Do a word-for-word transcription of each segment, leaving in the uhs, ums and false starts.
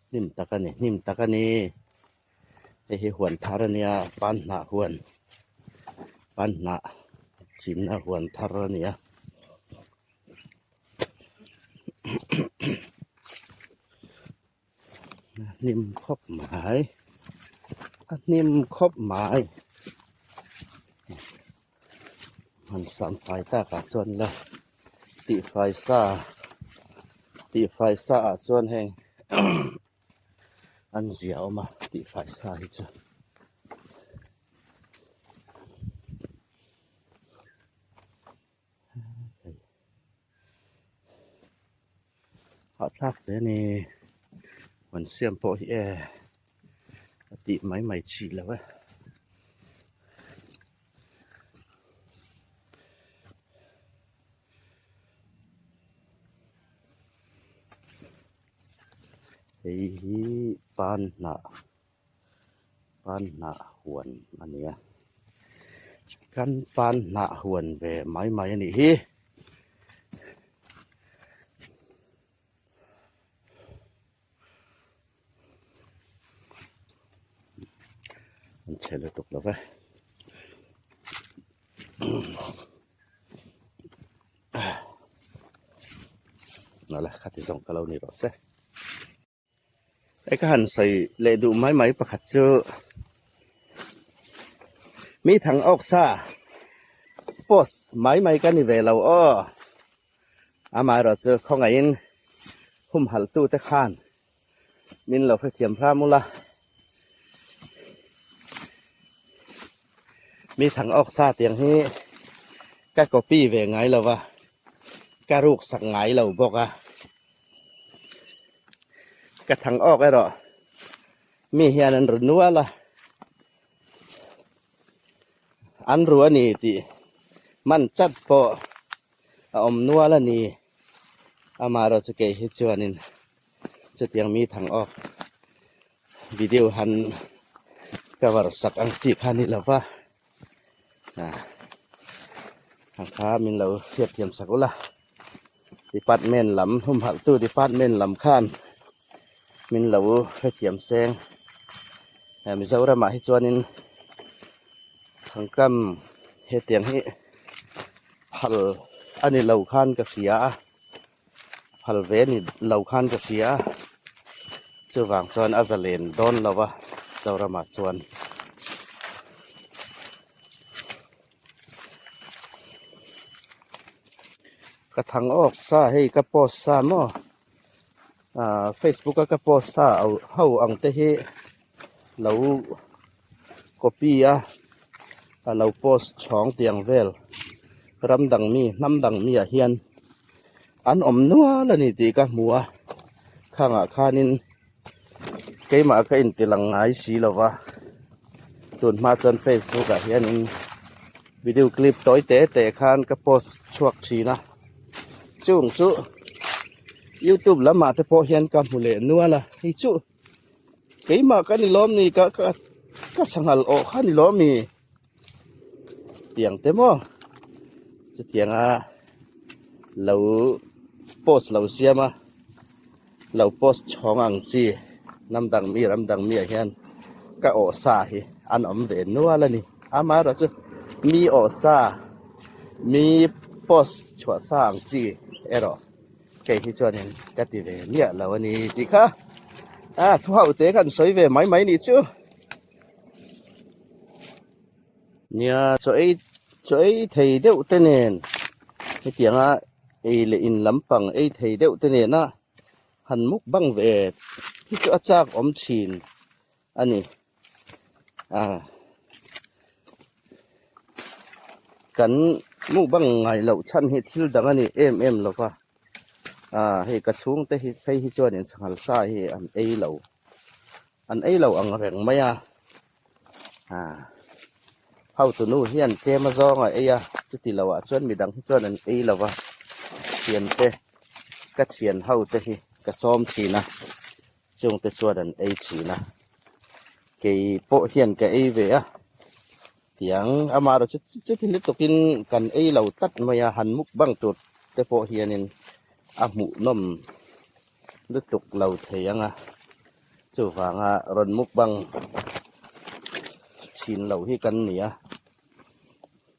Hnim tak a nih, hnim tak a nih. Hei hi huan thar a nih a, pan hnah huan. Pan hnah chinna huan thar a nih a. Hnim khawp mai. A hnim khawp mai. Han sam fai tak a chuan la. Tih fai sa. Tih fai sa a chuan heng. An zia awm a, tih fai sa hi chu. Hahthlak te ni, han siam pawh hi e, a tih mai mai chi lo e. Hei hi pan hnah, pan hnah huan a nia. Kan pan hnah huan ve mai mai a nih hi. An chhe lutuk lo ve. Nala, khati zawng ka lo ni rawh se. Ei, ka han sawi leh duh mai mai pakhat chu, mi thang awk sa post mai mai ka ni ve lo aw. Amaherawhchu khawngaihin humhalhtute khan min lo hrethiam hram ula. Mi thang awk sa tiang hi ka copy ve ngai lo va, ka ruksak ngai lo bawk a. Ka thang awk erawh mi hian an ru nual a, an ru a ni tih man chat pawh a awm nual a ni. Amaherawhchu kei hi chuanin chutiang mi thang awk video han cover sak ang chi kha ni lo va. A, ang kha min lo hriatthiam sak ula. Department lam, humhalhtu department lam khan min lo hrethiam seng. A, Mizoramah hi chuanin thangkam hetiang hi phal a ni lo khan ka hria a, phal ve a ni lo khan ka hria a, chuvang chuan a zalen dawn lo va, Mizoramah chuan. Ka thang awk sa hei ka post sa maw? A, Facebook-a ka post sa ho, ho ang te hi lo copy a, a lo post chhawng tiang vel ram dang mi, hnam dang mi ah hian an awm nual a ni tih ka hmu a, khangah khanin keimah ka intilang ngai si lo va. Tun hma chuan Facebook-ah hianin video clip tawi te te khan ka post chhuak ṭhin a. Chung chu YouTube lamah te pawh hian ka hmu leh nual a. Hei chu, keimah ka ni lawm ni, ka, ka, ka sanghal awh kha ni lawm ni. Tiang te maw? Chutianga lo post lo siam a, lo post chhawng ang chi, hnam dang mi, ram dang mi ah hian ka awh sa hi an awm ve nual a ni. Amaherawhchu mi awh sa, mi post chhuah sa ang chi erawh kei hi chuanin ka ti ve miah lo a ni tih kha. A, thuhau te kan sawi ve mai mai ni chu. Nia, chaw ei, chaw ei thei deuh te nen, hetianga ei leh in lampang ei thei deuh te nena han mukbang ve hi chu a chak awm ṭhin a ni. A, kan mukbang ngai loh chhan hi thil dang a ni em em lo va. A, hei ka chhungte hi, hei hi chuanin sanghal sa hi an ei lo, an ei lo ang reng mai a. A, hotunu hian kem a zawnga ei a, chuti lo ah chuan midang hi chuan an ei lo va. Thiante, ka thian ho te hi ka sawm ṭhin a, chungte chuan an ei ṭhin a. Kei pawh hian ka ei ve a. Tiang amaherawhchu chu, chu, chuti lutukin kan ei lo tlat mai a, han mukbang tur te pawh hianin a hmuh nawm lutuk lo thei ang a. Chuvanga rawn mukbang chin lo hi kan ni a.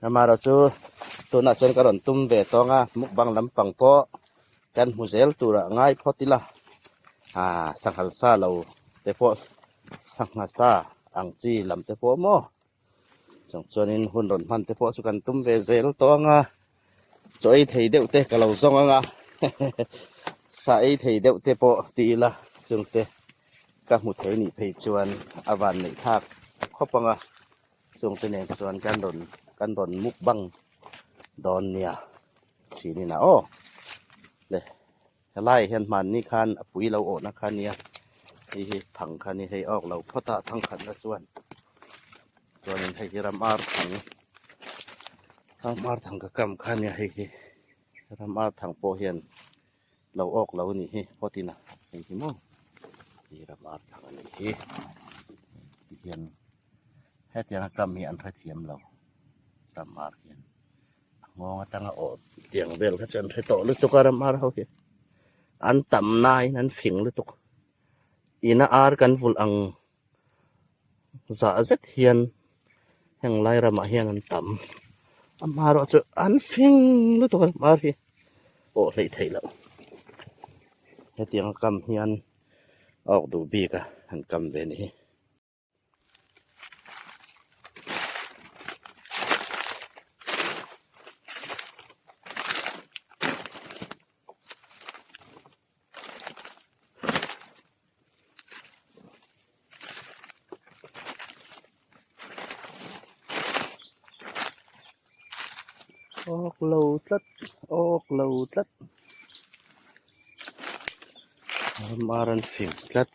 Amaherawhchu tuna chuan ka rawn tum ve tawng a, mukbang lampang pawh kan hmu zel tura ngai phawt ila. A, sangha sa lo te pawh, sangha sa ang chi lam te pawh maw. Chuong chuanin hun rawn hman te pawh chu kan tum ve zel tawng a. Chaw ei thei deuh te ka lo zawng ang a. Sa ei thei deuh te pawh ti ila, chungte ka hmu thei nih phei chuan a van neih thak khawp ang a. Chungte nen chuan kan rawn, kan rawn mukbang dawn nia. Chin ina aw. Le, helai hian hman ni khan a pui lo awhna kha nia. Hei hi thang kha ni, hei awk lo phawt a, thang khatna chuan. Chuanin hei hi ramar thang, ramar thang ka kam kha nia hei hi. Ramar thang pawh hian lo awk lo ni hi phawt ina, hei hi maw. Hi ramar thang a ni hi. Tihian hetianga kam hi an hrethiam lo. Ramar hian a nghawng atanga awh tiang vel kha chu an hre tawh lutuk a, ramar ho hi. An tam nain an fing lutuk. Ina ar kan vulh ang zah zet hian heng lai ramah hian an tam. Amaherawhchu an fing lutuk a, ramar hi awh hleih theih loh. Hetianga kam hian a awk duh bik a, an kam ve ni hi. Awk lo tlat, awk lo tlat. Ramar an fing tlat.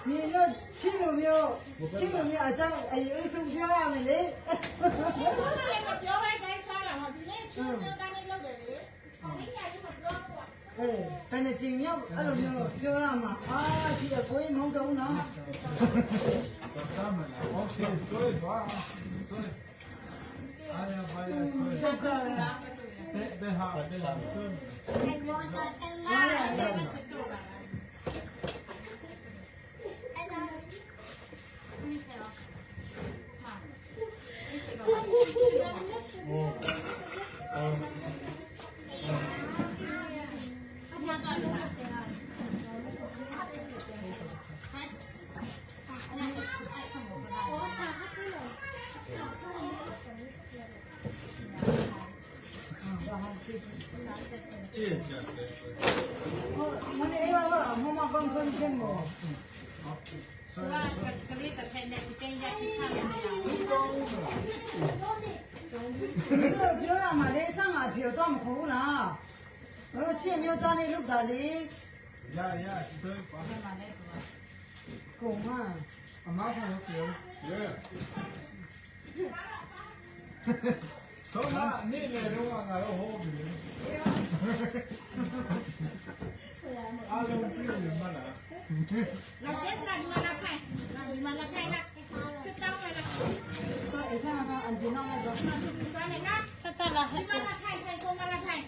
Ni no chinu mio, chinu mio a chang ai u sung pio a me le. Eh, kana ching mio, a lo mio pio a ma. A, ti a koi mong dong no. Ni mi ta ni luk da li. Ya, ya, sir. Ko ma. Ama ko lo ko. Ya. Ko ma, ni le ro wa nga ro ho bi. A lo ki le ma la. La ke la di ma la kai. La di ma la kai la. Sit down la. Ko e ta na an di na la do. Sit down la. Sit down la. Di ma la kai, kai ko ma la kai.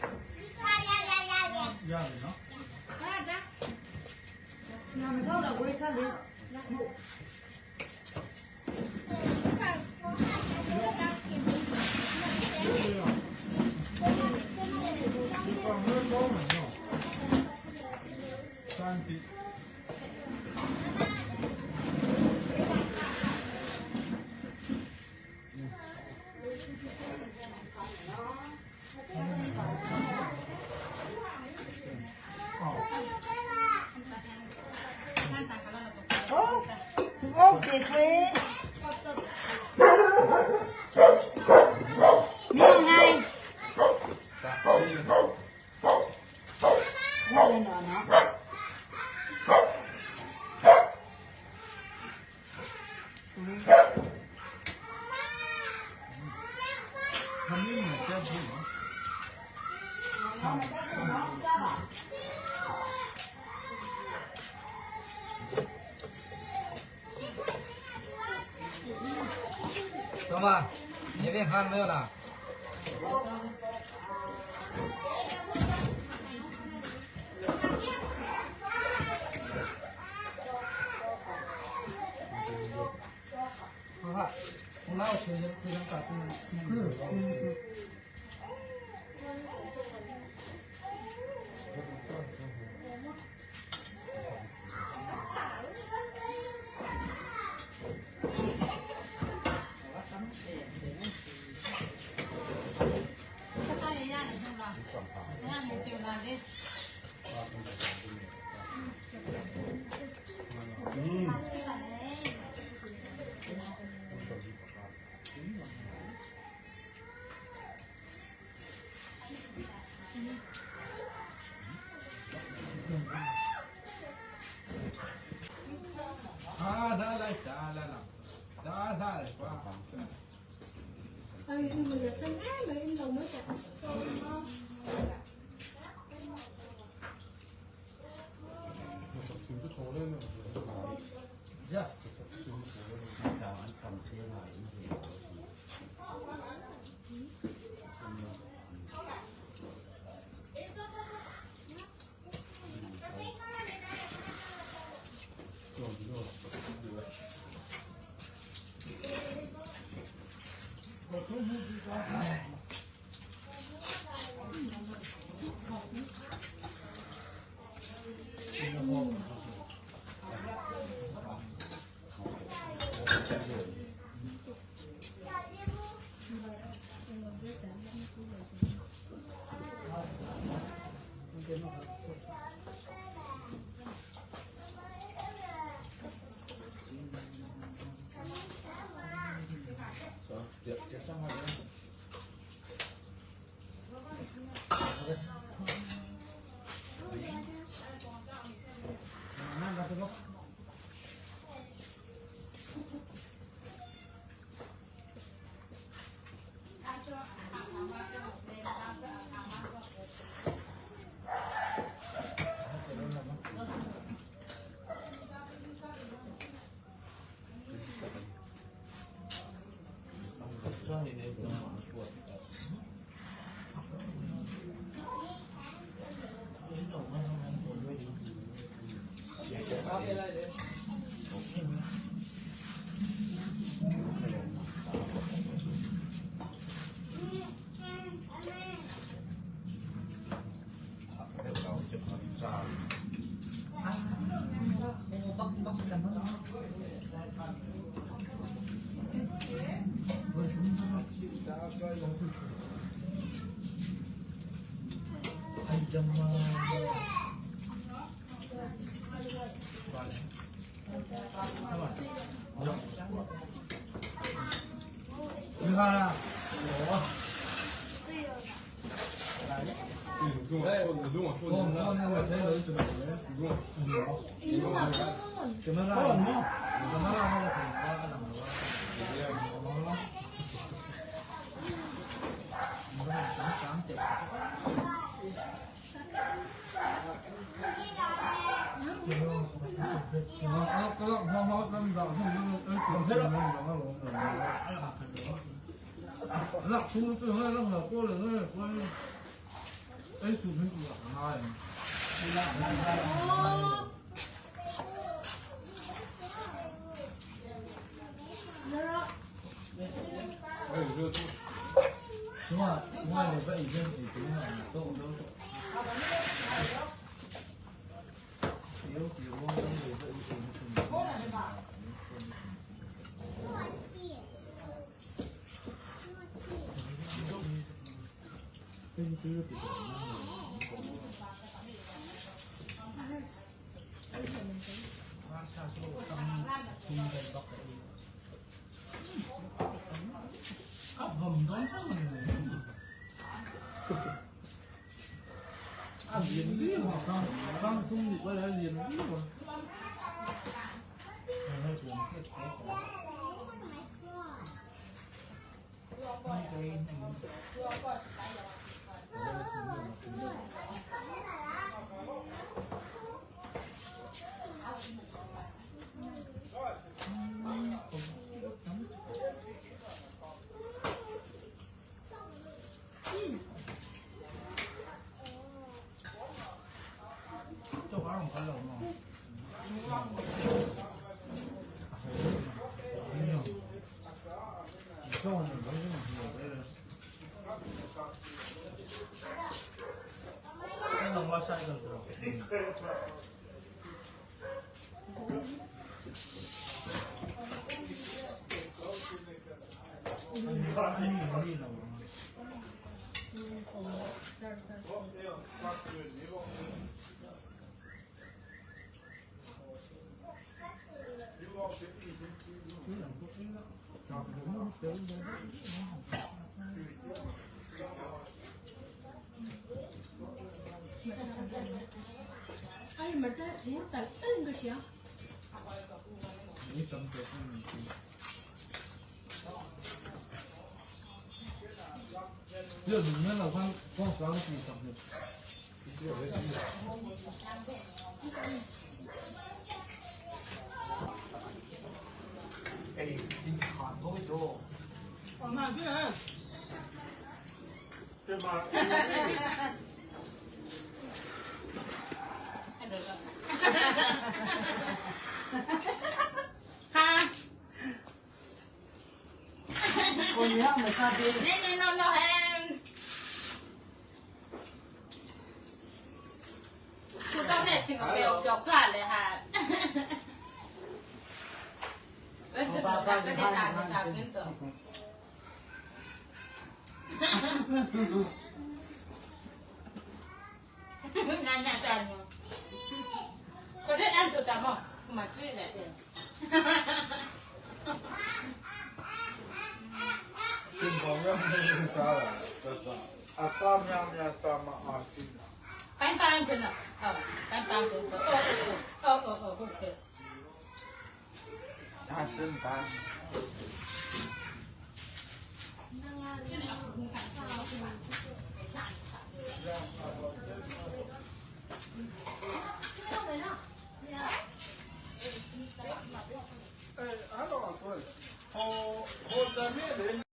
Toma, ye ve khan me la.